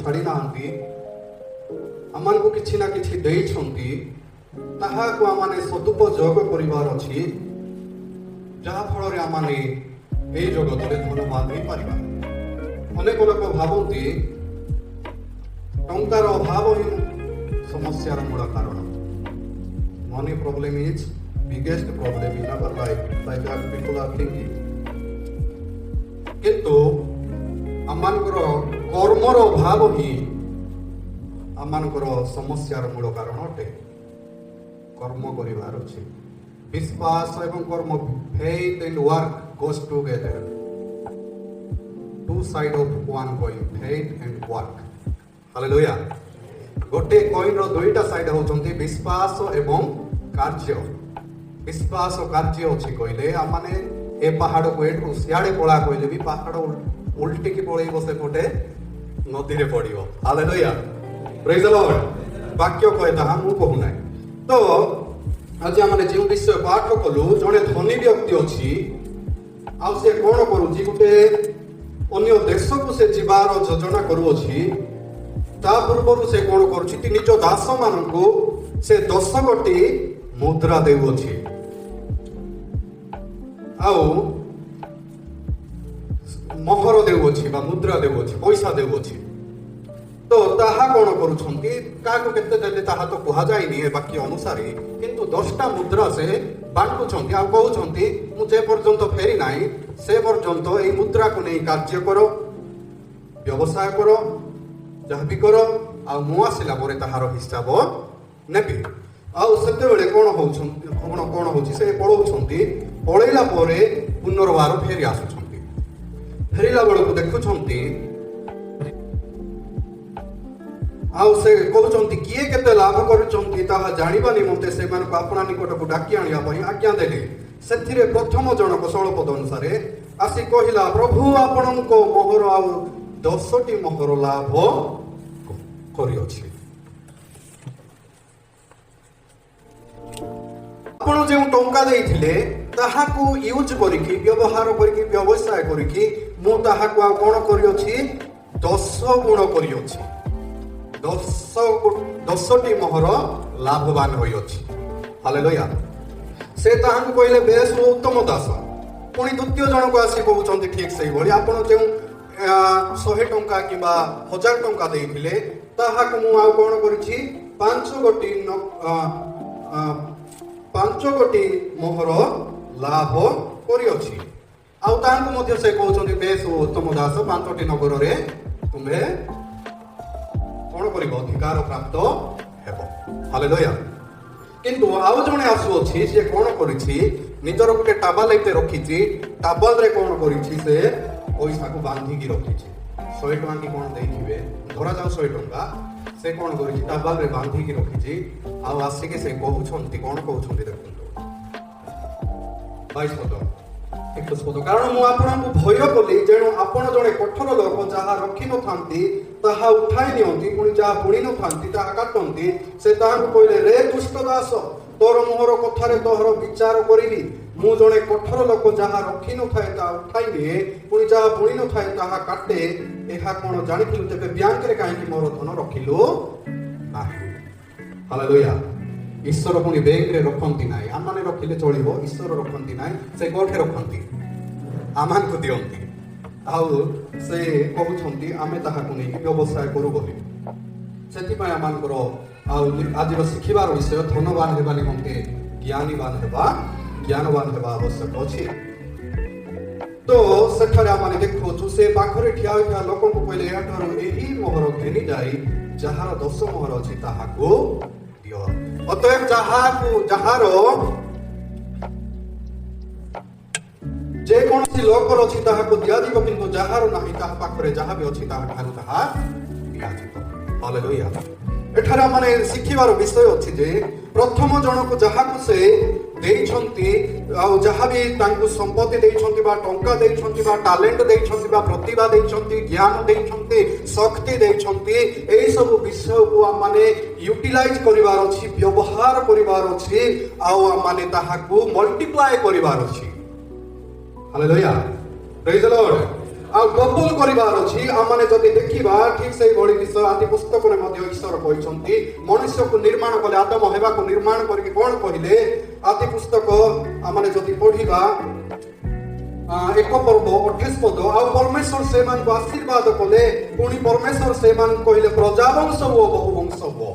ଛାଡ଼ି ନାହାନ୍ତି, ଆମମାନଙ୍କୁ କିଛି ନା କିଛି ଦେଇଛନ୍ତି। ତାହାକୁ ଆମମାନେ ସଦୁପଯୋଗ କରିବାର ଅଛି, ଯାହାଫଳରେ ଆମମାନେ ଏଇ ଜଗତରେ ଧନବାନ ହେଇପାରିବା। ଅନେକ ଲୋକ ଭାବନ୍ତି ଟଙ୍କାର ଅଭାବ ହିଁ ସମସ୍ୟାର ମୂଳ କାରଣ। Money problem is biggest problem in our life, like that people are thinking. କିନ୍ତୁ ଆମମାନଙ୍କର କର୍ମର ଅଭାବ ହିଁ ଆମମାନଙ୍କର ସମସ୍ୟାର ମୂଳ କାରଣ ଅଟେ। କର୍ମ କରିବାର ଅଛି। ବିଶ୍ୱାସ ଏବଂ କର୍ମ, faith and work goes together, two side of one coin, faith and work. Hallelujah. ଗୋଟେ କଏନ୍ର ଦୁଇଟା ସାଇଡ୍ ହେଉଛନ୍ତି ବିଶ୍ୱାସ ଏବଂ କାର୍ଯ୍ୟ। ବିଶ୍ୱାସ କାର୍ଯ୍ୟ ଅଛି କହିଲେ ଆମମାନେ ଏ ପାହାଡ଼କୁ ଏଠୁ ସିଆଡ଼େ ପଳା କହିଲେ ବି ପାହାଡ଼ ଉଲ୍ଟିକି ପଳେଇବ, ସେପଟେ ନଦୀରେ ପଡ଼ିବ। ହାଲେଲୁୟା, ପ୍ରେଜ୍ ଦ ଲର୍ଡ। ବାକ୍ୟ କହେ ତାହା, ମୁଁ କହୁନାହିଁ। ତ ଆଜି ଆମେ ଯେଉଁ ବିଷୟ ପାଠ କଲୁ, ଜଣେ ଧନୀ ବ୍ୟକ୍ତି ଅଛି ଆଉ ସେ କଣ କରୁଛି? ଗୋଟେ ଅନ୍ୟ ଦେଶକୁ ସେ ଯିବାର ଯୋଜନା କରୁଅଛି। ତା ପୂର୍ବରୁ ସେ କଣ କରୁଛି? ନିଜ ଦାସମାନଙ୍କୁ ସେ 10 ଗୋଟି ମୁଦ୍ରା ଦେଉଅଛି ଆଉ ମୋହର ଦେଉଅଛି ବା ମୁଦ୍ରା ଦେଉଅଛି, ପଇସା ଦେଉଅଛି। ତ ତାହା କଣ କରୁଛନ୍ତି? କାହାକୁ କେତେ ଦେଲେ ତାହା ତ କୁହାଯାଇନି ଏ ବାକ୍ୟ ଅନୁସାରେ, କିନ୍ତୁ 10ଟା ମୁଦ୍ରା ସେ ବାଣ୍ଟୁଛନ୍ତି ଆଉ କହୁଛନ୍ତି, ମୁଁ ଯେ ପର୍ଯ୍ୟନ୍ତ ଫେରି ନାହିଁ ସେ ପର୍ଯ୍ୟନ୍ତ ଏଇ ମୁଦ୍ରାକୁ ନେଇ କାର୍ଯ୍ୟ କର, ବ୍ୟବସାୟ କର, ଯାହା ବି କର, ଆଉ ମୁଁ ଆସିଲା ପରେ ତାହାର ହିସାବ ନେବି। ଆଉ ସେତେବେଳେ କଣ ହଉଛନ୍ତି, କଣ କଣ ହଉଛି? ସେ ପଳଉଛନ୍ତି। ପଳେଇଲା ପରେ ପୁନର୍ବାର ଫେରି ଆସୁଛନ୍ତି। ଫେରିଲା ବେଳକୁ ଦେଖୁଛନ୍ତି ଆଉ ସେ କହୁଛନ୍ତି, କିଏ କେତେ ଲାଭ କରୁଛନ୍ତି ତାହା ଜାଣିବା ନିମନ୍ତେ ସେମାନଙ୍କୁ ଆପଣା ନିକଟକୁ ଡାକି ଆଣିବା ପାଇଁ ଆଜ୍ଞା ଦେଲେ। ସେଥିରେ ପ୍ରଥମ ଜଣକ, 16 ପଦ ଅନୁସାରେ, ଆସି କହିଲା, ପ୍ରଭୁ, ଆପଣଙ୍କ ମୋହର ଆଉ 10ଟି ମୋହର ଲାଭ କରିଅଛି। ଆପଣ ଯେଉଁ ଟଙ୍କା ଦେଇଥିଲେ ତାହାକୁ ୟୁଜ୍ କରିକି, ବ୍ୟବହାର କରିକି, ବ୍ୟବସାୟ କରିକି ମୁଁ ତାହାକୁ ଆଉ କଣ କରିଅଛି? 10 ଗୁଣ କରିଅଛି। 10ଟି ମୋହର ଲାଭବାନ ହୋଇଅଛି। ହାଲେଲୁୟା। ସେ ତାହାଙ୍କୁ କହିଲେ, ବେଶ, ଉତ୍ତମ ଦାସ। ପୁଣି ଦ୍ୱିତୀୟ ଜଣକୁ ଆସି କହୁଛନ୍ତି ଠିକ ସେଇଭଳି, ଆପଣ ଯେଉଁ 100 ଟଙ୍କା କିମ୍ବା 1000 ଟଙ୍କା ଦେଇଥିଲେ ତାହାକୁ ମୁଁ ଆଉ କଣ କରିଛି? 5 ଗୋଟି ମୋହର ଲାଭ କରିଅଛି। ଆଉ ତାହାଙ୍କୁ ମଧ୍ୟ ସେ କହୁଛନ୍ତି, ବେଶ, ଉତ୍ତମ ଦାସ, ପାଞ୍ଚଟି ନଗରରେ ତୁମେ କଣ କରିବ? ଅଧିକାର ପ୍ରାପ୍ତ ହେବ। ହାଲେଲୁୟା। କିନ୍ତୁ ଆଉ ଜଣେ ଆସୁଅଛି। ସେ କଣ କରିଛି? ନିଜର ଗୋଟେ ଟାବାଲ ଏତେ ରଖିଛି। ଟାବଲରେ କଣ କରିଛି? ସେ ପଇସାକୁ ବାନ୍ଧିକି ରଖିଛି। 100 ଟଙ୍କା କି କଣ ଦେଇଥିବେ, ଧରାଯାଉ 100 ଟଙ୍କା। ସେ କଣ କରିଛି? ଟାବାଲରେ ବାନ୍ଧିକି ରଖିଛି। ଆଉ ଆସିକି ସେ କହୁଛନ୍ତି, କଣ କହୁଛନ୍ତି ଦେଖନ୍ତୁ, 22 ପଦ, 21 ପଦ। କାରଣ ମୁଁ ଆପଣଙ୍କୁ ଭୟ କଲି, ଯେଣୁ ଆପଣ ଜଣେ କଠୋର ଲୋକ। ଯାହା ରଖିନଥାନ୍ତି ତାହା ଉଠାଇ ନିଅନ୍ତି, ପୁଣି ଯାହା ବୁଣି ନଥାନ୍ତି ତାହା କାଟନ୍ତି। ସେ ତାହାଙ୍କୁ କହିଲେ, ରେ ଦୁଷ୍ଟ ଦାସ, ତୋର ମୁହଁର କଥାରେ ତୋହର ବିଚାର କରିବି। ମୁଁ ଜଣେ କଠୋର ଲୋକ, ଯାହା ରଖିନଥାଏ ତାହା ଉଠାଇ ନିଏ, ପୁଣି ଯାହା ବୁଣି ନଥାଏ ତାହା କାଟେ, ଏହା କଣ ଜାଣିଥିଲୁ? ତେବେ ବ୍ୟାଙ୍କରେ କାହିଁକି ମୋର ଧନ ରଖିଲୁ ନାହିଁ? ହାଲେଲୁୟା। ଈଶ୍ୱର ପୁଣି ବ୍ୟାଙ୍କରେ ରଖନ୍ତି ନାହିଁ। ଆମମାନେ ରଖିଲେ ଚଳିବ, ଈଶ୍ୱର ରଖନ୍ତି ନାହିଁ। ସେ କୋଉଠି ରଖନ୍ତି? ଆମମାନଙ୍କୁ ଦିଅନ୍ତି ଆଉ ସେ କହୁଛନ୍ତି ଆମେ ତାହାକୁ ନେଇକି ବ୍ୟବସାୟ କରୁ ବୋଲି। ସେଥିପାଇଁ ଆମମାନଙ୍କର ଆଉ ଆଜିର ଶିଖିବାର ବିଷୟ, ଧନବାନ ହେବା ନିମନ୍ତେ ଜ୍ଞାନୀବାନ ହେବା, ଜ୍ଞାନବାନ ହେବା ଆବଶ୍ୟକ ଅଛି। ତ ସେଠାରେ ଆମେ ଦେଖୁଅଛୁ, ସେ ପାଖରେ ଠିଆ ହୋଇଥିବା ଲୋକଙ୍କୁ କହିଲେ, ଏହାଠାରୁ ଏହି ମୋହର ଘେନି ଯାଇ ଯାହାର 10 ମୋହର ଅଛି ତାହାକୁ ଦିଅ। ଅତଏବ ଯାହାର ଯେକୌଣସି ଲୋକର ଅଛି ତାହାକୁ ଦିଆଯିବ, କିନ୍ତୁ ଯାହାର ନାହିଁ ତାହା ପାଖରେ ଯାହା ବି ଅଛି ତାହା ଠାରୁ ତାହା ନିଆଯିବ। ହାଲେଲୁୟା। ଏଠାରେ ଆମେ ଶିଖିବାର ବିଷୟ ଅଛି ଯେ ପ୍ରଥମ ଜଣକୁ ଯାହାକୁ ସେ ଦେଇଛନ୍ତି ଆଉ ଯାହା ବି ତାଙ୍କୁ ସମ୍ପତ୍ତି ଦେଇଛନ୍ତି ବା ଟଙ୍କା ଦେଇଛନ୍ତି ବା ଟାଲେଣ୍ଟ ଦେଇଛନ୍ତି ବା ପ୍ରତିଭା ଦେଇଛନ୍ତି, ଜ୍ଞାନ ଦେଇଛନ୍ତି, ଶକ୍ତି ଦେଇଛନ୍ତି, ଏଇ ସବୁ ବିଷୟକୁ ଆମମାନେ ୟୁଟିଲାଇଜ କରିବାର ଅଛି, ବ୍ୟବହାର କରିବାର ଅଛି ଆଉ ଆମମାନେ ତାହାକୁ ମଲ୍ଟିପ୍ଲାଏ କରିବାର ଅଛି। ହାଲେଲୁୟା, ପ୍ରେଜ ଦ ଲର୍ଡ। ଆଉ ଡବଲ କରିବାର ଅଛି। ଆମମାନେ ଯଦି ଦେଖିବା, ଠିକ ସେଇଭଳି ବିଷୟ ଆଦି ପୁସ୍ତକରେ ମଧ୍ୟ ଈଶ୍ୱର କହିଛନ୍ତି। ମଣିଷକୁ ନିର୍ମାଣ କଲେ, ଆଦମ ହବାକୁ ନିର୍ମାଣ କରିକି କଣ କହିଲେ? ଆଦି ପୁସ୍ତକ ଆମମାନେ ଯଦି ପଢିବା, 1 ପର୍ବ 28 ପଦ, ଆଉ ପରମେଶ୍ୱର ସେମାନଙ୍କୁ ଆଶୀର୍ବାଦ କଲେ। ପୁଣି ପରମେଶ୍ୱର ସେମାନଙ୍କୁ କହିଲେ, ପ୍ରଜାବଂଶ ହୁଅ, ବହୁବଂଶ ହୁଅ,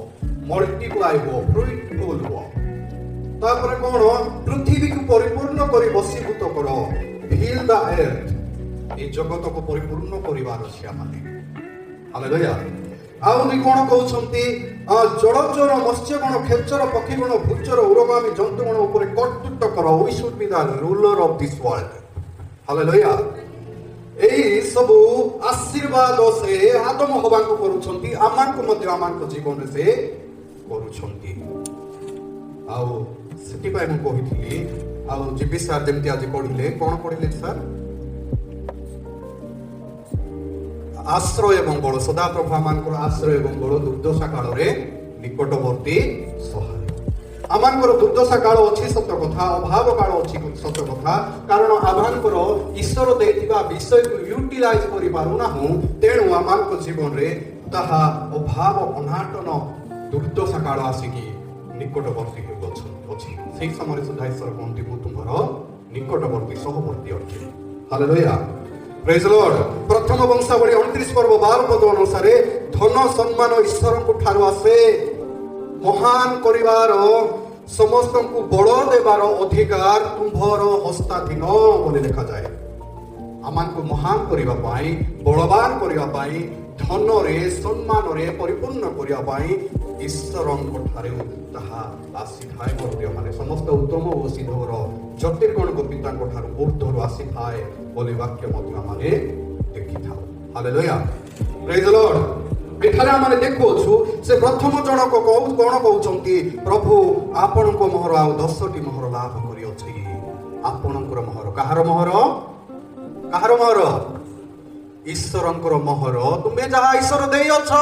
ମଲ୍ଟିପ୍ଲାଏ ହୁଅ, ଫ୍ରୁଟଫୁଲ ହୁଅ। ତାପରେ କଣ? ପୃଥିବୀକୁ ପରିପୂର୍ଣ୍ଣ କରି ବଶୀଭୂତ କର, ଫିଲ୍ ଦ ଏର୍ଥ। ଏ ଜଗତକୁ ପରିପୂର୍ଣ୍ଣ କରିବାର ଅଛି ଆମମାନେ। ହାଲେଲୁୟା। ଆହୁରି କଣ କହୁଛନ୍ତି? ଜଳଚର ମତ୍ସ୍ୟଗଣ, ଖେଚର ପକ୍ଷୀଗଣ, ଭୂଚର ଉରୋଗାମୀ ଜନ୍ତୁଗଣ ଉପରେ କର୍ତ୍ତୃତ୍ୱ କର। We should be the ruler of this world. Hallelujah. ଏଇ ସବୁ ଆଶୀର୍ବାଦ ସେ ଆଦମ ହବାଙ୍କୁ କରୁଛନ୍ତି, ଆମମାନଙ୍କୁ ମଧ୍ୟ ଆମମାନଙ୍କ ଜୀବନରେ ସେ କରୁଛନ୍ତି। ଆଉ ସେଥିପାଇଁ ମୁଁ କହିଥିଲି, ଆଉ ଜିବି ସାର୍ ଯେମିତି ଆଜି ପଢିଲେ, କଣ ପଢିଲେ ସାର୍? ଆଶ୍ରୟ ଏବଂ ବଳ। ସଦାପ୍ରଭୁ ଆମମାନଙ୍କର ଆଶ୍ରୟ ଏବଂ ବଳ, ଦୁର୍ଦ୍ଦଶା କାଳରେ ନିକଟବର୍ତ୍ତୀ ସହାୟ। ଆମମାନଙ୍କର ଦୁର୍ଦ୍ଦଶା କାଳ ଅଛି ସତ କଥା, ଅଭାବ କାଳ ଅଛି ସତ କଥା, କାରଣ ଆମମାନଙ୍କର ଈଶ୍ୱର ଦେଇଥିବା ବିଷୟକୁ ୟୁଟିଲାଇଜ କରିପାରୁନାହୁଁ। ତେଣୁ ଆମମାନଙ୍କ ଜୀବନରେ ତାହା ଅଭାବ, ଅନାଟନ, ଦୁର୍ଦ୍ଦଶା କାଳ ଆସିକି ନିକଟବର୍ତ୍ତୀ ହେଉଅଛି ଅଛି। ସେଇ ସମୟରେ ସୁଦ୍ଧା ଈଶ୍ୱର କହନ୍ତି, ମୁଁ ତୁମର ନିକଟବର୍ତ୍ତୀ ସହବର୍ତ୍ତୀ ଅଟେ। Hallelujah, praise Lord. ପ୍ରଥମ ବଂଶାବଳୀ 29 ପର୍ବ 12 ପଦ ଅନୁସାରେ ଧନ ସମ୍ମାନ ଈଶ୍ୱରଙ୍କ ଠାରୁ ଆସେ। ମହାନ କରିବାର, ସମସ୍ତଙ୍କୁ ବଳ ଦେବାର ଅଧିକାର ତୁମ୍ଭର ହସ୍ତାଧୀନ ବୋଲି ଲେଖାଯାଏ। ଆମମାନଙ୍କୁ ମହାନ କରିବା ପାଇଁ, ବଳବାନ କରିବା ପାଇଁ, ଧନରେ ସମ୍ମାନରେ ପରିପୂର୍ଣ୍ଣ କରିବା ପାଇଁ ଈଶ୍ୱରଙ୍କ ଠାରୁ ତାହା ଆସିଥାଏ। ମୋର ପ୍ରିୟମାନେ, ସମସ୍ତ ଉତ୍ତମ ଓ ସିଦ୍ଧର ଜ୍ୟୋତିର୍ଗଣଙ୍କ ପିତାଙ୍କ ଠାରୁ ଉର୍ଦ୍ଧ୍ୱରୁ ଆସିଥାଏ ବୋଲି ବାକ୍ୟ ମଧ୍ୟ ଆମେ ଦେଖିଥାଉ। Hallelujah, praise Lord. ଏଠାରେ ଆମେ ଦେଖୁଅଛୁ, ସେ ପ୍ରଥମ ଜଣକ କଣ କହୁଛନ୍ତି? ପ୍ରଭୁ, ଆପଣଙ୍କ ମୋହର ଆଉ 10ଟି ମୋହର ଲାଭ କରିଅଛି। ଆପଣଙ୍କର ମୋହର। କାହାର ମୋହର? କାହାର ମୋହର? ଈଶ୍ୱରଙ୍କର ମୋହର। ତୁମେ ଯାହା ଈଶ୍ୱର ଦେଇଅଛ,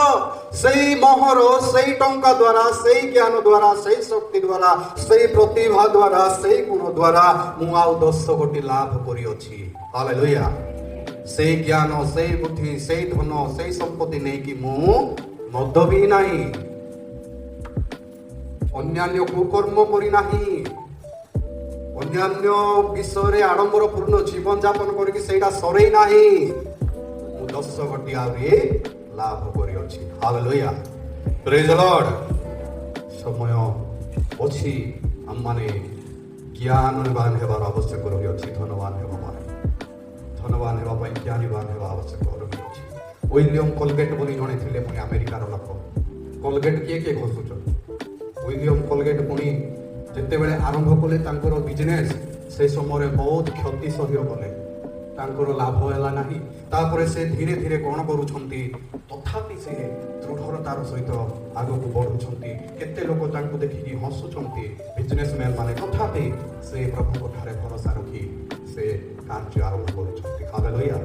ସେଇ ମୋହର, ସେଇ ଟଙ୍କା ଦ୍ୱାରା, ସେଇ ଜ୍ଞାନ ଦ୍ୱାରା, ସେଇ ଶକ୍ତି ଦ୍ୱାରା, ସେଇ ପ୍ରତିଭା ଦ୍ୱାରା, ସେଇ ଗୁଣ ଦ୍ୱାରା ମୁଁ ଆଉ 10 ଗୋଟି ଲାଭ କରିଅଛି। ହାଲେଲୁୟା। ସେଇ ଜ୍ଞାନ, ସେଇ ବୁଦ୍ଧି, ସେଇ ଧନ, ସେଇ ସମ୍ପତ୍ତି ନେଇକି ମୁଁ ମଦ ବି ନାହିଁ, ଅନ୍ୟାନ୍ୟ କୁକର୍ମ କରିନାହିଁ, ଅନ୍ୟାନ୍ୟ ବିଷୟରେ ଆଡମ୍ବରପୂର୍ଣ୍ଣ ଜୀବନ ଯାପନ କରିକି ସେଇଟା ସରେଇ ନାହିଁ, ମୁଁ 10 ଗୋଟି ଆହୁରି ଲାଭ କରିଅଛି। Hallelujah, praise Lord. ସମୟ ଅଛି, ଆମମାନେ ଜ୍ଞାନବାନ ହେବାର ଆବଶ୍ୟକ ରହିଅଛି। ଧନବାନ ହେବା ପାଇଁ, ଧନବାନ ହେବା ପାଇଁ ଜ୍ଞାନୀବାନ ହେବା ଆବଶ୍ୟକ ରହିଅଛି। ୱିଲିୟମ କୋଲଗେଟ ବୋଲି ଜଣେ ଥିଲେ, ପୁଣି ଆମେରିକାର ଲୋକ। କୋଲଗେଟ କିଏ କିଏ ଘଷୁଛ? ୱିଲିୟମ କୋଲଗେଟ ପୁଣି ଯେତେବେଳେ ଆରମ୍ଭ କଲେ ତାଙ୍କର ବିଜନେସ୍, ସେ ସମୟରେ ବହୁତ କ୍ଷତି ସହ୍ୟ କଲେ, ତାଙ୍କର ଲାଭ ହେଲା ନାହିଁ। ତାପରେ ସେ ଧୀରେ ଧୀରେ କ'ଣ କରୁଛନ୍ତି? ତଥାପି ସେ ଦୃଢ଼ତାର ସହିତ ଆଗକୁ ବଢ଼ୁଛନ୍ତି। କେତେ ଲୋକ ତାଙ୍କୁ ଦେଖିକି ହସୁଛନ୍ତି, ବିଜନେସମ୍ୟାନ ମାନେ, ତଥାପି ସେ ପ୍ରଭୁଙ୍କ ଠାରେ ଭରସା ରଖି ସେ କାର୍ଯ୍ୟ ଆରମ୍ଭ କରୁଛନ୍ତି। ହାଲେଲୁୟା।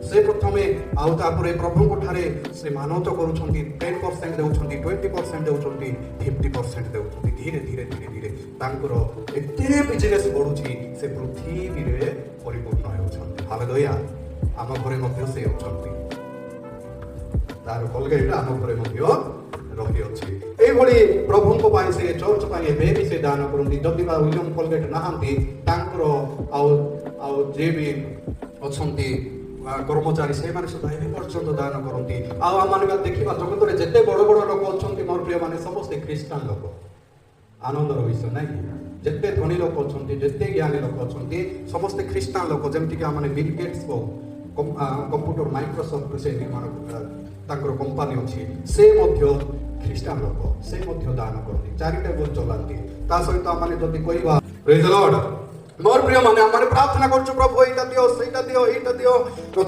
ସେ ପ୍ରଥମେ ଆଉ ତାପରେ ପ୍ରଭୁଙ୍କ ଠାରେ ସେ ମାନତ କରୁଛନ୍ତି, 10% ଦେଉଛନ୍ତି, 20% ଦେଉଛନ୍ତି, 50% ଦେଉଛନ୍ତି। ଧୀରେ ଧୀରେ ଧୀରେ ଧୀରେ ତାଙ୍କର ଏତେ ବିଜନେସ୍ ବଢୁଛି, ସେ ପୃଥିବୀରେ ପରିପୂର୍ଣ୍ଣ ହେଉଛନ୍ତି। ହାଲେଲୁୟା। ଆମ ଘରେ ମଧ୍ୟ ସେ ଅଛନ୍ତି, ତାର କୋଲଗେଟ ଆମ ଘରେ ମଧ୍ୟ ରହିଅଛି। ଏଇଭଳି ପ୍ରଭୁଙ୍କ ପାଇଁ, ସେ ଚର୍ଚ୍ଚ ପାଇଁ ଏବେ ବି ସେ ଦାନ କରନ୍ତି। ଯଦି ବା ୱିଲିୟମ କୋଲଗେଟ ନାହାନ୍ତି, ତାଙ୍କର ଆଉ ଯିଏ ବି ଅଛନ୍ତି କର୍ମଚାରୀ, ସେମାନେ ସୁଦ୍ଧା ଏବେ ପର୍ଯ୍ୟନ୍ତ ଦାନ କରନ୍ତି। ଆଉ ଆମମାନେ ଦେଖିବା, ଜଗତରେ ଯେତେ ବଡ଼ ବଡ଼ ଲୋକ ଅଛନ୍ତି, ମୋର ପ୍ରିୟମାନେ, ସମସ୍ତେ ଖ୍ରୀଷ୍ଟାନ ଲୋକ। ଆନନ୍ଦର ବିଷୟ ନାଇଁ କି? ଯେତେ ଧନୀ ଲୋକ ଅଛନ୍ତି, ଯେତେ ଜ୍ଞାନୀ ଲୋକ ଅଛନ୍ତି, ସମସ୍ତେ ଖ୍ରୀଷ୍ଟାନ ଲୋକ। ଯେମିତିକି ଆମେ ବିଲ୍ ଗେଟ୍ସ କହୁ, କମ୍ପ୍ୟୁଟର ମାଇକ୍ରୋସଫ୍ଟ ସେ ନିର୍ମାଣ, ତାଙ୍କର କମ୍ପାନୀ ଅଛି, ସେ ମଧ୍ୟ ଖ୍ରୀଷ୍ଟାନ ଲୋକ, ସେ ମଧ୍ୟ ଦାନ କରନ୍ତି, ଚାରିଟେବଲ ଚଲାନ୍ତି। ତା ସହିତ ଆମେ ଯଦି କହିବା, ପ୍ରେଜ ଲର୍ଡ। ମୋର ପ୍ରିୟମାନେ, ଆମେ ପ୍ରାର୍ଥନା କରୁଛୁ, ପ୍ରଭୁ ଏଇଟା ଦିଅ, ସେଇଟା ଦିଅ, ଏଇଟା ଦିଅ,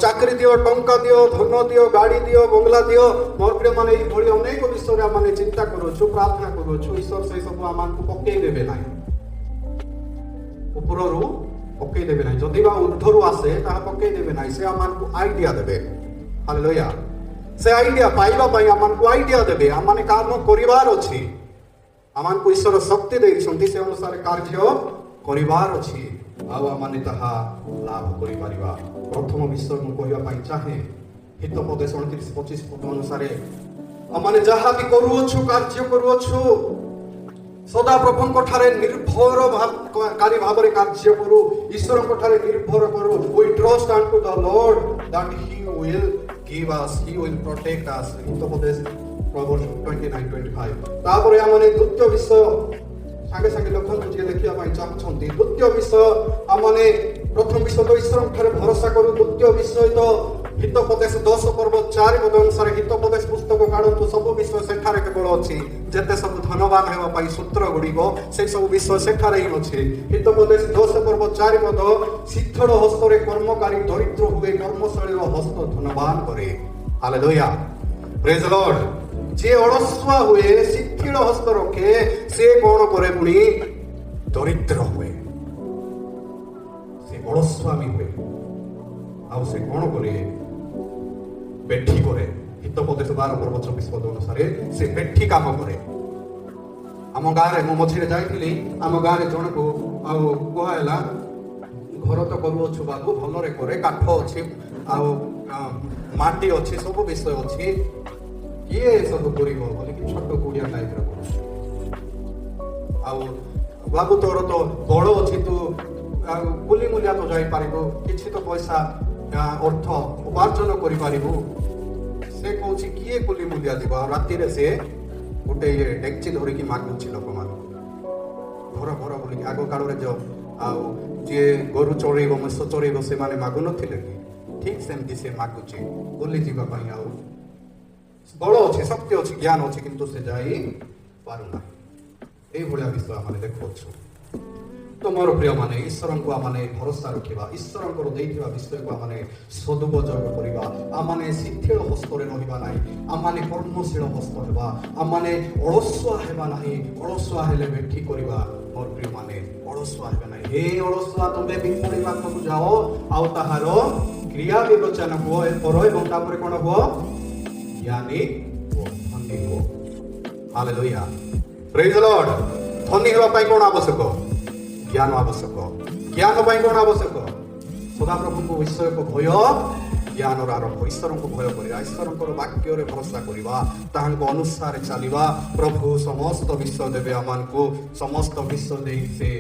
ଚାକିରି ଦିଅ, ଟଙ୍କା ଦିଅ, ଧନ ଦିଅ, ଗାଡ଼ି ଦିଅ, ବଙ୍ଗଲା ଦିଅ। ମୋର ପ୍ରିୟମାନେ, ଏଇଭଳି ଅନେକ ବିଷୟରେ ଆମେ ଚିନ୍ତା କରୁଅଛୁ, ପ୍ରାର୍ଥନା କରୁଅଛୁ। ଈଶ୍ୱର ସେଇ ସବୁ ଆମମାନଙ୍କୁ ପକେଇ ଦେବେ ନାହିଁ, ଉପରରୁ ପକେଇ ଦେବେ ନାହିଁ। ଯଦି ବା ଉର୍ଦ୍ଧ୍ୱରୁ ଆସେ, ତାହା ପକେଇ ଦେବେ ନାହିଁ। ସେ ଆମମାନଙ୍କୁ ଆଇଡିଆ ଦେବେ। ହାଲେଲୁୟା। ସେ ଆଇଡିଆ ପାଇବା ପାଇଁ ଆମମାନଙ୍କୁ ଆଇଡିଆ ଦେବେ। ଆମମାନେ କାମ କରିବାର ଅଛି। ଆମମାନଙ୍କୁ ଈଶ୍ୱର ଶକ୍ତି ଦେଇଛନ୍ତି, ସେ ଅନୁସାରେ କାର୍ଯ୍ୟ କରିବାର ଅଛି। ଆଉ ଆମମାନେ ତାହା ଲାଭ କରିପାରିବା। ପ୍ରଥମ ବିଷୟ ମୁଁ କହିବା ପାଇଁ ଚାହେଁ, ହିତୋପଦେଶ 29:25 ପଦ ଅନୁସାରେ ଆମମାନେ ଯାହା ବି କରୁଅଛୁ, କାର୍ଯ୍ୟ କରୁଅଛୁ, ସଦାପ୍ରଭୁଙ୍କ ଠାରେ ନିର୍ଭର କାରୀ ଭାବରେ କାର୍ଯ୍ୟ କରୁ, ଈଶ୍ୱରଙ୍କ ଠାରେ ନିର୍ଭର କରୁ। We trust unto the Lord that He will give us, He will protect us. Hitopadesha 29:25। ତାପରେ ଆମମାନେ ଦ୍ୱିତୀୟ ବିଷୟ ସାଙ୍ଗେ ସାଙ୍ଗେ ଲେଖନ୍ତୁ, ଯିଏ ଲେଖିବା ପାଇଁ ଚାହୁଁଛନ୍ତି। ଦ୍ୱିତୀୟ ବିଷୟ, ଆମମାନେ ପ୍ରଥମ ବିଷୟ ତ ଈଶ୍ୱରଙ୍କ ଠାରେ ଭରସା କରୁ। ଦ୍ୱିତୀୟ ବିଷୟ ତ ହିତୋପଦେଶ 10 ପର୍ବ 4 ପଦ ଅନୁସାରେ। ହିତୋପଦେଶ ପୁସ୍ତକ କାଢନ୍ତୁ, ସବୁ ବିଷୟ ସେଠାରେ କେବଳ ଅଛି। ଯେତେ ସବୁ ଧନବାନ ହେବା ପାଇଁ ସୂତ୍ର ଗୁଡ଼ିକ, ସେଇ ସବୁ ବିଷୟ ସେଠାରେ ହିଁ ଅଛି। ହିତୋପଦେଶ 10 ପର୍ବ 4 ପଦ, ଶିଥିଳ ହସ୍ତରେ କର୍ମକାରୀ ଦରିଦ୍ର ହୁଏ, କର୍ମଶୀଳ ହସ୍ତ ଧନବାନ କରେ। Hallelujah, praise Lord. ଯିଏ ଅଳସୁଆ ହୁଏ, ଶିଥିଳ ହସ୍ତ ରଖେ, ସେ କଣ କରେ? ପୁଣି ଦରିଦ୍ର ହୁଏ। ସେ ଅଳସୁଆମି ହୁଏ ଆଉ ସେ କଣ କରେ? ବେଠି କରେ। ହିତୋପଦେଶ 12 ପର୍ବ 24 ପଦ ଅନୁସାରେ ସେ ବେଠି କାମ କରେ। ଆମ ଗାଁରେ, ମୁଁ ମଝିରେ ଯାଇଥିଲି, ଆମ ଗାଁରେ ଜଣକୁ ଆଉ କୁହା ହେଲା, ଘର ତ କରୁଅଛୁ ବାବୁ, ଭଲରେ କରେ, କାଠ ଅଛି ଆଉ ମାଟି ଅଛି, ସବୁ ବିଷୟ ଅଛି, କିଏ ଏସବୁ କରିବ ବୋଲିକି ଛୋଟ କୁଡ଼ିଆ ଟାଇପର କରୁଛୁ। ଆଉ ବାବୁ, ତୋର ତ ବଳ ଅଛି, ତୁ ଆଉ କୁଲି ମୂଲିଆ ତ ଯାଇପାରିବୁ, କିଛି ତ ପଇସା ଅର୍ଥ ଉପାର୍ଜନ କରିପାରିବୁ। ସେ କହୁଛି, କିଏ କୁଲି ମୂଲିଆ ଯିବ? ଆଉ ରାତିରେ ସେ ଗୋଟେ ଇଏ ଡେକ୍ଚି ଧରିକି ମାଗୁଛି ଲୋକମାନଙ୍କୁ ଘର ଘର ବୁଲିକି। ଆଗ କାଳରେ ଯୋଉ ଆଉ ଯିଏ ଗୋରୁ ଚରେଇବ, ମେଷ ଚରେଇବ, ସେମାନେ ମାଗୁନଥିଲେ କି? ଠିକ ସେମିତି ସେ ମାଗୁଛି ବୁଲି ଯିବା ପାଇଁ। ଆଉ ବଳ ଅଛି, ଶକ୍ତି ଅଛି, ଜ୍ଞାନ ଅଛି, କିନ୍ତୁ ସେ ଯାଇ ପାରୁନାହିଁ। ଏଇଭଳିଆ ବିଷୟ ଆମେ ଦେଖୁଅଛୁ। ତ ମୋର ପ୍ରିୟମାନେ, ଈଶ୍ୱରଙ୍କୁ ଆମମାନେ ଭରସା ରଖିବା, ଈଶ୍ୱରଙ୍କର ଦେଇଥିବା ବିଷୟକୁ ଆମମାନେ ସଦୁପଯୋଗ କରିବା। ଆମମାନେ ଶିଥିଳ ହସ୍ତରେ ରହିବା ନାହିଁ, ଆମମାନେ କର୍ମଶୀଳ ହସ୍ତ ହେବା। ଆମମାନେ ଅଳସୁଆ ହେବା ନାହିଁ। ଅଳସୁଆ ହେଲେ ବେଠି କରିବା। ମୋର ପ୍ରିୟମାନେ, ଅଳସୁଆ ହେବେ ନାହିଁ। ହେ ଅଳସୁଆ, ତୁମେ ବିପଣୀ ପାଖକୁ ଯାଅ ଆଉ ତାହାର କ୍ରିୟା ବିବେଚନା ହୁଅ କର ଏବଂ ତାପରେ କଣ ହୁଅ? ଜ୍ଞାନୀ ହୁଅ, ଧନୀ ହୁଅ। Hallelujah, praise Lord. ଧନୀ ହେବା ପାଇଁ କଣ ଆବଶ୍ୟକ? ଜ୍ଞାନ ଆବଶ୍ୟକ। ଜ୍ଞାନ ପାଇଁ କଣ ଆବଶ୍ୟକ? ସଦାପ୍ରଭୁଙ୍କ ବିଷୟକ ଭୟ ଜ୍ଞାନର ଆରମ୍ଭ। ଈଶ୍ୱରଙ୍କୁ ଭୟ କରିବା, ଈଶ୍ୱରଙ୍କର ବାକ୍ୟରେ ଭରସା କରିବା, ତାହାଙ୍କ ଅନୁସାରେ ଚାଲିବା। ପ୍ରଭୁ ସମସ୍ତ ବିଷୟ ଦେବେ ଆମମାନଙ୍କୁ, ସମସ୍ତ ବିଷୟ ଦେଇ ସେ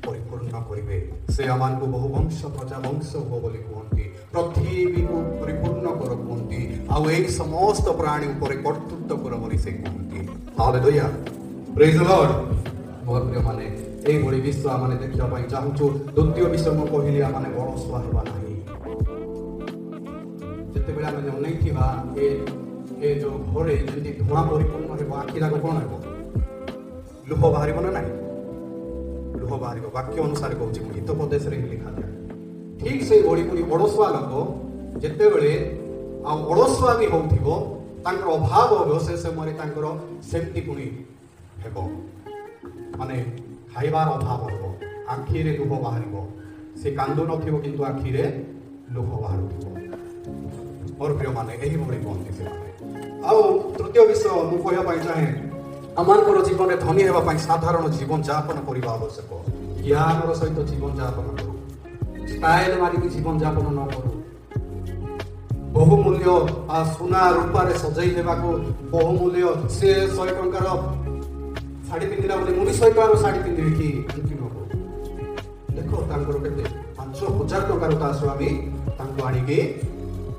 ପରିପୂର୍ଣ୍ଣ କରିବେ। ସେ ଆମମାନଙ୍କୁ ବହୁ ବଂଶ ପ୍ରଜା ବଂଶ ହୁଅ ବୋଲି କୁହନ୍ତି, ପୃଥିବୀକୁ ପରିପୂର୍ଣ୍ଣ କର କୁହନ୍ତି, ଆଉ ଏଇ ସମସ୍ତ ପ୍ରାଣୀ ଉପରେ କର୍ତ୍ତୃତ୍ୱ କର ବୋଲି ସେ କୁହନ୍ତି। Hallelujah, praise Lord. ମୋର ପ୍ରିୟମାନେ, ଏଇଭଳି ବିଷୟ ଆମେ ଦେଖିବା ପାଇଁ ଚାହୁଁଛୁ। ଦ୍ୱିତୀୟ ବିଷୟ ମୁଁ କହିଲି, ଆମେ ଅଳସୁଆ ହେବା ନାହିଁ। ଯେତେବେଳେ ଆମେ ଅନେଇଥିବା ଏ ଯୋଉ ଘରେ ଯେମିତି ଧୂଆଁ ପରିପୂର୍ଣ୍ଣ ହେବ, ଆଖି ଯାକ କଣ ହେବ? ଲୁହ ବାହାରିବ ନା ନାହିଁ? ଲୁହ ବାହାରିବ। ବାକ୍ୟ ଅନୁସାରେ କହୁଛି ମୁଁ, ହିତୋପଦେଶରେ ହିଁ ଲେଖାଯାଏ। ଠିକ ସେଇଭଳି ପୁଣି ଅଳସୁଆ ଲୋକ ଯେତେବେଳେ ଆଉ ଅଳସୁଆ ବି ହଉଥିବ, ତାଙ୍କର ଅଭାବ ହେବ, ସେ ସମୟରେ ତାଙ୍କର ସେମିତି ପୁଣି ହେବ, ମାନେ ଖାଇବାର ଅଭାବ ହେବ, ଆଖିରେ ଲୁହ ବାହାରିବ। ସେ କାନ୍ଦୁ ନଥିବ କିନ୍ତୁ ଆଖିରେ ଲୁହ ବାହାରୁଥିବ। ମୋର ପ୍ରିୟମାନେ, ଏହିଭଳି କୁହନ୍ତି ସେମାନେ। ଆଉ ତୃତୀୟ ବିଷୟ ମୁଁ କହିବା ପାଇଁ ଚାହେଁ, ଆମମାନଙ୍କର ଜୀବନରେ ଧନୀ ହେବା ପାଇଁ ସାଧାରଣ ଜୀବନ ଯାପନ କରିବା ଆବଶ୍ୟକ। ଜ୍ଞାନର ସହିତ ଜୀବନ ଯାପନ କରୁ, ଷ୍ଟାଇଲ ମାରିକି ଜୀବନ ଯାପନ ନ କରୁ। ବହୁମୂଲ୍ୟ ସୁନା ରୂପାରେ ସଜେଇ ହେବାକୁ, ବହୁମୂଲ୍ୟ, ସେ 100 ଟଙ୍କାର ଶାଢ଼ୀ ପିନ୍ଧିଲା ବୋଲି ମୁଁ ବି 100 ଟଙ୍କାର ଶାଢ଼ୀ ପିନ୍ଧିବି କି, ଏମିତି ନ କରୁ। ଦେଖ ତାଙ୍କର କେତେ 5000 ଟଙ୍କାର ତା ସ୍ୱାମୀ ତାଙ୍କୁ ଆଣିକି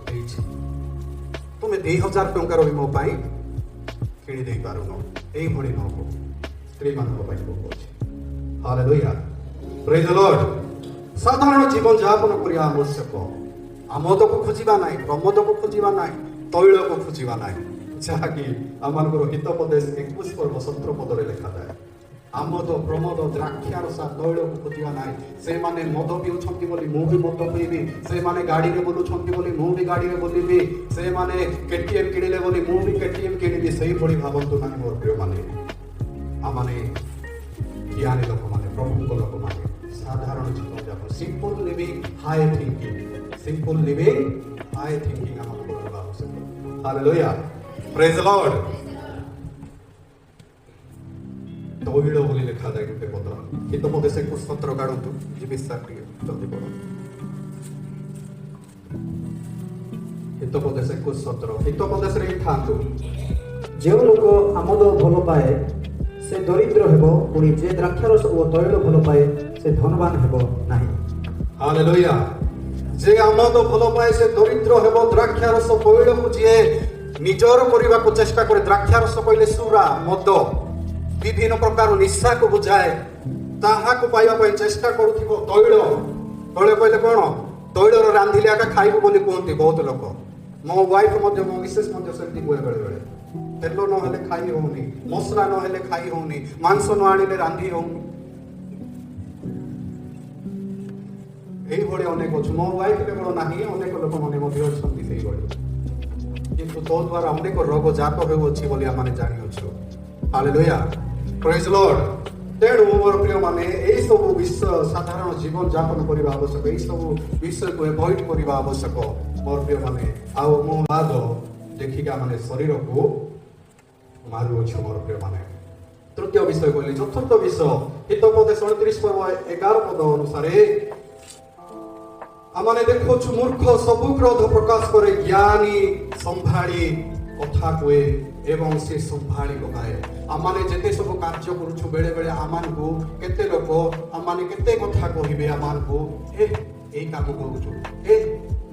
ଦେଇଛି, ତୁମେ 2000 ଟଙ୍କାର ବି ମୋ ପାଇଁ କିଣି ଦେଇପାରୁନ। ଏଇଭଳି ନ ହଉ। ସ୍ତ୍ରୀମାନଙ୍କ ପାଇଁ କହୁଛି। Hallelujah, praise Lord. ସାଧାରଣ ଜୀବନ ଯାପନ କରିବା ଆବଶ୍ୟକ। ଆମୋଦକୁ ଖୋଜିବା ନାହିଁ, ପ୍ରମୋଦକୁ ଖୋଜିବା ନାହିଁ, ତୈଳକୁ ଖୋଜିବା ନାହିଁ, ଯାହାକି ଆମମାନଙ୍କର ହିତୋପଦେଶ 21 ପର୍ବ 17 ପଦରେ ଲେଖାଯାଏ। ଆମୋଦ, ପ୍ରମୋଦ, ଦ୍ରାକ୍ଷାରସ, ତୈଳକୁ ଖୋଜିବା ନାହିଁ। ସେମାନେ ମଦ ପିଉଛନ୍ତି ବୋଲି ମୁଁ ବି ମଦ ପିଇବି, ସେମାନେ ଗାଡ଼ିରେ ବୁଲୁଛନ୍ତି ବୋଲି ମୁଁ ବି ଗାଡ଼ିରେ ବୁଲିବି, ସେମାନେ କେଟିଏମ୍ କିଣିଲେ ବୋଲି ମୁଁ ବି କେଟିଏମ୍ କିଣିବି, ସେଇଭଳି ଭାବନ୍ତୁ ନାହିଁ ମୋର ପ୍ରିୟମାନେ। ଆମମାନେ ଜ୍ଞାନୀ ଲୋକମାନେ, ପ୍ରଭୁଙ୍କ ଲୋକମାନେ, ସାଧାରଣ ଜୀବନଯାପନ, simple living, high thinking, simple living, high thinking ଆମକୁ କରିବା ଆବଶ୍ୟକ। Hallelujah, praise Lord. ତୈଳ ବୋଲି ଲେଖାଯାଏ ଗୋଟେ ପଦ। ହିତୋପଦେଶ 21:17 କାଢ଼ନ୍ତୁ, ଯିବି ସାର୍, ଟିକେ ଜଲ୍ଦି ପଢ଼ନ୍ତୁ। ହିତୋପଦେଶ 21:17, ହିତୋପଦେଶରେ ହିଁ ଥାଆନ୍ତୁ। ଯେଉଁ ଲୋକ ଆମୋଦ ଭଲ ପାଏ ସେ ଦରିଦ୍ର ହେବ, ପୁଣି ଯେ ଦ୍ରାକ୍ଷାରସ ଓ ତୈଳ ଭଲ ପାଏ ସେ ଧନବାନ ହେବ ନାହିଁ। ହାଲେଲୁୟା। ଯେ ଆମୋଦ ଭଲ ପାଏ ସେ ଦରିଦ୍ର ହେବ। ଦ୍ରାକ୍ଷାରସ ତୈଳକୁ ଯିଏ ନିଜର କରିବାକୁ ଚେଷ୍ଟା କରେ, ଦ୍ରାକ୍ଷାରସ କହିଲେ ସୁରା, ମଦ, ବିଭିନ୍ନ ପ୍ରକାର ନିଶାକୁ ବୁଝାଏ, ତାହାକୁ ପାଇବା ପାଇଁ ଚେଷ୍ଟା କରୁଥିବ। ତୈଳ, ତୈଳ କହିଲେ କ'ଣ? ତୈଳର ରାନ୍ଧିଲେ ଏକା ଖାଇବୁ ବୋଲି କୁହନ୍ତି ବହୁତ ଲୋକ। ମୋ ୱାଇଫ୍ ମଧ୍ୟ, ମୋ ମିସେସ୍ ମଧ୍ୟ ସେମିତି କୁହେ ବେଳେ ବେଳେ, ତେଲ ନହେଲେ ଖାଇ ହଉନି, ମସଲା ନହେଲେ ଖାଇ ହଉନି, ମାଂସ ନ ଆଣିଲେ ରାନ୍ଧି ହଉନି। ଏଇଭଳି ଅନେକ ଅଛୁ। ମୋ ୱାଇଫ୍ କେବଳ ନାହିଁ, ଅନେକ ଲୋକମାନେ ମଧ୍ୟ ଅଛନ୍ତି ସେଇଭଳି। କିନ୍ତୁ ତୋ ଦ୍ୱାରା ଅନେକ ରୋଗ ଜାତ ହେଉଅଛି ବୋଲି ଆମେ ଜାଣିଅଛୁ। ହାଲେଲୁୟା, ପ୍ରେଜ୍ ଲର୍ଡ। ତେଣୁ ମୋର ପ୍ରିୟମାନେ, ଏଇସବୁ ବିଷୟ ସାଧାରଣ ଜୀବନ ଯାପନ କରିବା ଆବଶ୍ୟକ, ଏଇସବୁ ବିଷୟକୁ ଏଭଏଡ୍ କରିବା ଆବଶ୍ୟକ ମୋର ପ୍ରିୟମାନେ। ଆଉ ମୋ ବାଦ ଦେଖିକି ଆମେ ଶରୀରକୁ ମାରୁଅଛୁ ମୋର ପ୍ରିୟମାନେ। ତୃତୀୟ ବିଷୟ କହିଲି। ଚତୁର୍ଥ ବିଷୟ ହିତୋପଦେଶ 29 ପର୍ବ 11 ପଦ ଅନୁସାରେ ଆମମାନେ ଦେଖୁଛୁ, ମୂର୍ଖ ସବୁ କ୍ରୋଧ ପ୍ରକାଶ କରେ, ଜ୍ଞାନୀ ସମ୍ଭାଳି କଥା କୁହେ ଏବଂ ସେ ସମ୍ଭାଳି ପକାଏ। ଆମମାନେ ଯେତେ ସବୁ କାର୍ଯ୍ୟ କରୁଛୁ, ବେଳେ ବେଳେ ଆମମାନଙ୍କୁ କେତେ ଲୋକ ଆମମାନେ କେତେ କଥା କହିବେ ଆମମାନଙ୍କୁ, ଏ ଏଇ କାମ କରୁଛୁ, ଏ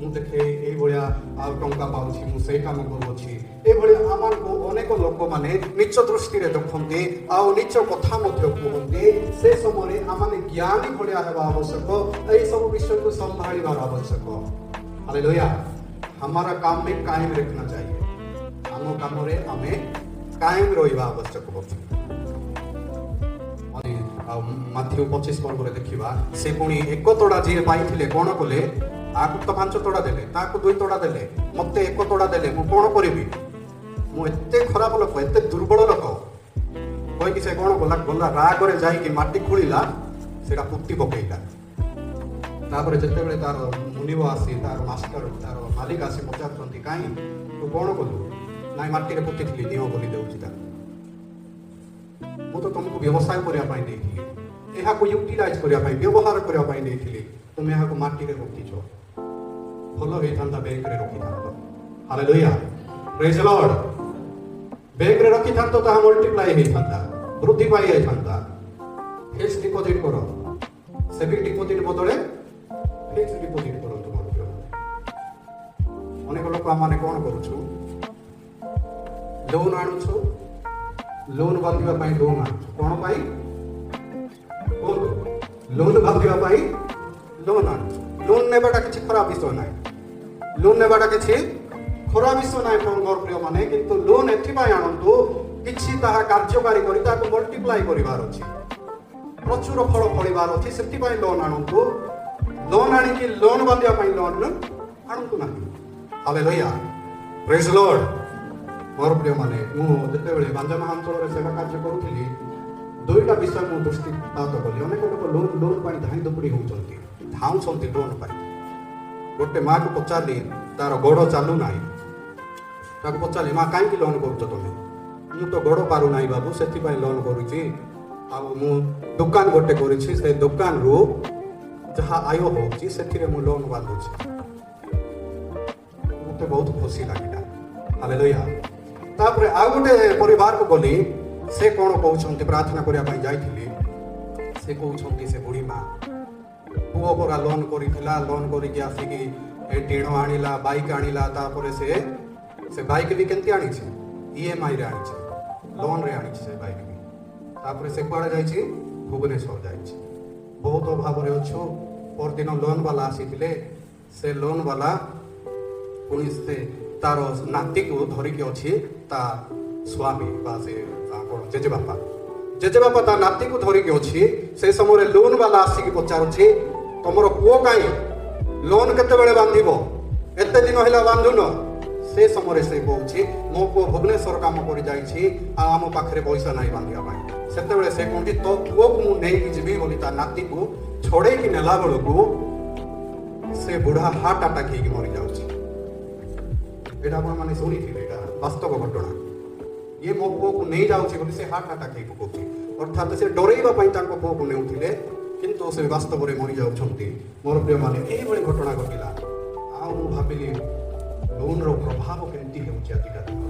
ମୁଁ ଦେଖେ ଏଇଭଳିଆ ଆଉ ଟଙ୍କା ପାଉଛି, ମୁଁ ସେଇ କାମ କରୁଅଛି। ଏଇଭଳି ଆମମାନଙ୍କୁ ଅନେକ ଲୋକମାନେ ନିଚ ଦୃଷ୍ଟିରେ ଦେଖନ୍ତି ଆଉ ନିଚ କଥା ମଧ୍ୟ କୁହନ୍ତି। ସେ ସମୟରେ ଆମମାନେ ଜ୍ଞାନୀ ଭଳିଆ ହେବା ଆବଶ୍ୟକ, ଏଇସବୁ ବିଷୟକୁ ସମ୍ଭାଳିବାର ଆବଶ୍ୟକ। ହାଲେଲୁୟା। हमारा काम में कायम रखना चाहिए, ଆମ କାମରେ ଆମେ କାୟମ ରହିବା ଆବଶ୍ୟକ ଅଛି। ଆଉ ମାଥିଉ 25 ପର୍ବରେ ଦେଖିବା, ସେ ପୁଣି ଏକ ତୋଡ଼ା ଯିଏ ପାଇଥିଲେ କ'ଣ କଲେ? ଆକୁ ତ 5 ତୋଡ଼ା ଦେଲେ, ତାକୁ 2 ତୋଡ଼ା ଦେଲେ, ମତେ 1 ତୋଡ଼ା ଦେଲେ, ମୁଁ କ'ଣ କରିବି? ମୁଁ ଏତେ ଖରାପ ଲୋକ, ଏତେ ଦୁର୍ବଳ ଲୋକ କହିକି ସେ କ'ଣ କଲା? ଗଲା ରାଗରେ ଯାଇକି ମାଟି ଖୋଳିଲା, ସେଇଟା ପୋତି ପକେଇଲା। ତାପରେ ଯେତେବେଳେ ତାର ମୁନିବ ଆସି, ତାର ମାଷ୍ଟର, ତାର ମାଲିକ ଆସି ପଚାରୁଛନ୍ତି, କାହିଁ ତୁ କ'ଣ କଲୁ? ନାଇଁ ମାଟିରେ ପୋତିଥିଲି, ନିଅ ବୋଲି ଦେଉଛି ତାକୁ। ମୁଁ ତ ତୁମକୁ ବ୍ୟବସାୟ କରିବା ପାଇଁ ଦେଇଥିଲି, ଏହାକୁ ୟୁଟିଲାଇଜ କରିବା ପାଇଁ, ବ୍ୟବହାର କରିବା ପାଇଁ ଦେଇଥିଲି, ତୁମେ ଏହାକୁ ମାଟିରେ ରଖିଛ। ଭଲ ହେଇଥାନ୍ତା ବ୍ୟାଙ୍କରେ ରଖିଥାନ୍ତ। Hallelujah, praise Lord. ବ୍ୟାଙ୍କରେ ରଖିଥାନ୍ତ ତାହା ମଲ୍ଟିପ୍ଲାଏ ହେଇଥାନ୍ତା, ବୃଦ୍ଧି ପାଇଯାଇଥାନ୍ତା। ଫିକ୍ସ ଡିପୋଜିଟ୍ କର, ସେଭିଂ ଡିପୋଜିଟ୍ ବଦଳେ ଫିକ୍ସ ଡିପୋଜିଟ୍ କରନ୍ତୁ ମୋର ପ୍ରିୟମାନେ। ଅନେକ ଲୋକ ଆମମାନେ କ'ଣ କରୁଛୁ? ଲୋନ୍ ଆଣୁଛୁ, ଲୋନ୍ ବାନ୍ଧିବା ପାଇଁ ଲୋନ୍ ଆଣୁଛୁ। କ'ଣ ପାଇଁ କୁହନ୍ତୁ? ଲୋନ୍ ବାନ୍ଧିବା ପାଇଁ ଲୋନ୍ ଆଣୁଛୁ। ଲୋନ୍ ନେବାଟା କିଛି ଖରାପ ବିଷୟ ନାହିଁ, ଲୋନ୍ ନେବାଟା କିଛି ଖରାପ ବିଷୟ ନାହିଁ ମୋର ପ୍ରିୟମାନେ। କିନ୍ତୁ ଲୋନ୍ ଏଥିପାଇଁ ଆଣନ୍ତୁ, କିଛି ତାହା କାର୍ଯ୍ୟକାରୀ କରି ତାକୁ ମଲ୍ଟିପ୍ଲାଏ କରିବାର ଅଛି, ପ୍ରଚୁର ଫଳ ଫଳିବାର ଅଛି, ସେଥିପାଇଁ ଲୋନ୍ ଆଣନ୍ତୁ। ଲୋନ୍ ଆଣିକି ଲୋନ୍ ବାନ୍ଧିବା ପାଇଁ ଲୋନ୍ ଆଣନ୍ତୁ ନାହିଁ। ହାଲେଲୁୟା, ପ୍ରେଜ୍ ଲର୍ଡ। ମୋର ପ୍ରିୟମାନେ, ମୁଁ ଯେତେବେଳେ ବାଞ୍ଜାମା ଅଞ୍ଚଳରେ ସେବା କାର୍ଯ୍ୟ କରୁଥିଲି, ଦୁଇଟା ବିଷୟ ମୁଁ ଦୃଷ୍ଟିପାତ କଲି। ଅନେକ ଲୋକ ଲୋନ୍ ପାଇଁ ଧାଇଁ ଧୁପୁଡ଼ି ହେଉଛନ୍ତି, ଧାଉଁଛନ୍ତି ଲୋନ୍ ପାଇଁ। ଗୋଟେ ମାଆକୁ ପଚାରିଲି, ତାର ଗୋଡ଼ ଚାଲୁନାହିଁ। ତାକୁ ପଚାରିଲି, ମା କାହିଁକି ଲୋନ୍ କରୁଛ ତମେ? ମୁଁ ତ ଗୋଡ଼ ପାରୁନାହିଁ ବାବୁ, ସେଥିପାଇଁ ଲୋନ୍ କରୁଛି। ଆଉ ମୁଁ ଦୋକାନ ଗୋଟେ କରିଛି, ସେ ଦୋକାନରୁ ଯାହା ଆୟ ହେଉଛି ସେଥିରେ ମୁଁ ଲୋନ୍ ବାନ୍ଧୁଛି। ମୋତେ ବହୁତ ଖୁସି ଲାଗିଲା। ହାଲେଲୁୟା। ତାପରେ ଆଉ ଗୋଟେ ପରିବାରକୁ ଗଲି, ସେ କ'ଣ କହୁଛନ୍ତି, ପ୍ରାର୍ଥନା କରିବା ପାଇଁ ଯାଇଥିଲି। ସେ କହୁଛନ୍ତି, ସେ ବୁଢ଼ୀ ମା ପୁଅ ପରା ଲୋନ୍ କରିଥିଲା, ଲୋନ୍ କରିକି ଆସିକି ଏ ଟିଣ ଆଣିଲା, ବାଇକ୍ ଆଣିଲା। ତାପରେ ସେ ବାଇକ୍ ବି କେମିତି ଆଣିଛି? ଇଏମ୍ଆଇରେ ଆଣିଛି, ଲୋନ୍ରେ ଆଣିଛି ସେ ବାଇକ୍ ବି। ତାପରେ ସେ କୁଆଡ଼େ ଯାଇଛି? ଭୁବନେଶ୍ୱର ଯାଇଛି। ବହୁତ ଅଭାବରେ ଅଛୁ। ପରଦିନ ଲୋନ୍ ବାଲା ଆସିଥିଲେ, ସେ ଲୋନ୍ ବାଲା ପୁଣି ସେ ତାର ନାତିକୁ ଧରିକି ଅଛି, ତା ସ୍ୱାମୀ ବା ସେ କ'ଣ ଜେଜେବାପା, ଜେଜେବାପା ତା ନାତିକୁ ଧରିକି ଅଛି। ସେ ସମୟରେ ଲୋନ୍ ବାଲା ଆସିକି ପଚାରୁଛି, ତମର ପୁଅ କାହିଁ? ଲୋନ୍ କେତେବେଳେ ବାନ୍ଧିବ? ଏତେ ଦିନ ହେଲା ବାନ୍ଧୁନ। ସେ ସମୟରେ ସେ କହୁଛି, ମୋ ପୁଅ ଭୁବନେଶ୍ୱର କାମ କରି ଯାଇଛି, ଆଉ ଆମ ପାଖରେ ପଇସା ନାହିଁ ବାନ୍ଧିବା ପାଇଁ। ସେତେବେଳେ ସେ କହୁଛି, ତୋ ପୁଅକୁ ମୁଁ ନେଇକି ଯିବି ବୋଲି ତା ନାତିକୁ ଛଡ଼େଇକି ନେଲା ବେଳକୁ ସେ ବୁଢ଼ା ହାର୍ଟ ଆଟାକ୍ ହେଇକି ମରିଯାଉଛି। ଏଇଟା ଆପଣମାନେ ଶୁଣିଥିବେ, ଏଇଟା ବାସ୍ତବ ଘଟଣା। ଇଏ ମୋ ପୁଅକୁ ନେଇଯାଉଛି ବୋଲି ସେ ହାର୍ଟ ଆଟାକ୍ ହେଇ ପକଉଛି। ଅର୍ଥାତ୍ ସେ ଡରେଇବା ପାଇଁ ତାଙ୍କ ପୁଅକୁ ନେଉଥିଲେ, କିନ୍ତୁ ସେ ବାସ୍ତବରେ ମରିଯାଉଛନ୍ତି। ମୋର ପ୍ରିୟମାନେ, ଏଇଭଳି ଘଟଣା ଘଟିଲା। ଆଉ ମୁଁ ଭାବିଲି, ଲୋନ୍ର ପ୍ରଭାବ କେମିତି ହେଉଛି ଆଜିକା ଦିନରେ।